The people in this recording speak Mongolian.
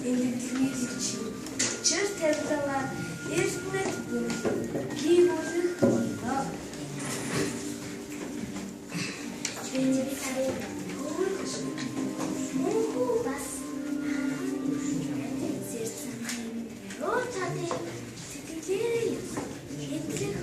Энэ дэлхийг чи чир тавилангаа эрдэнэт гүйүүлэх болно. Миний сарын хөөрч мөнхүү бас сэрсэн руу цаадын сэтгэлээрээ хэдлэх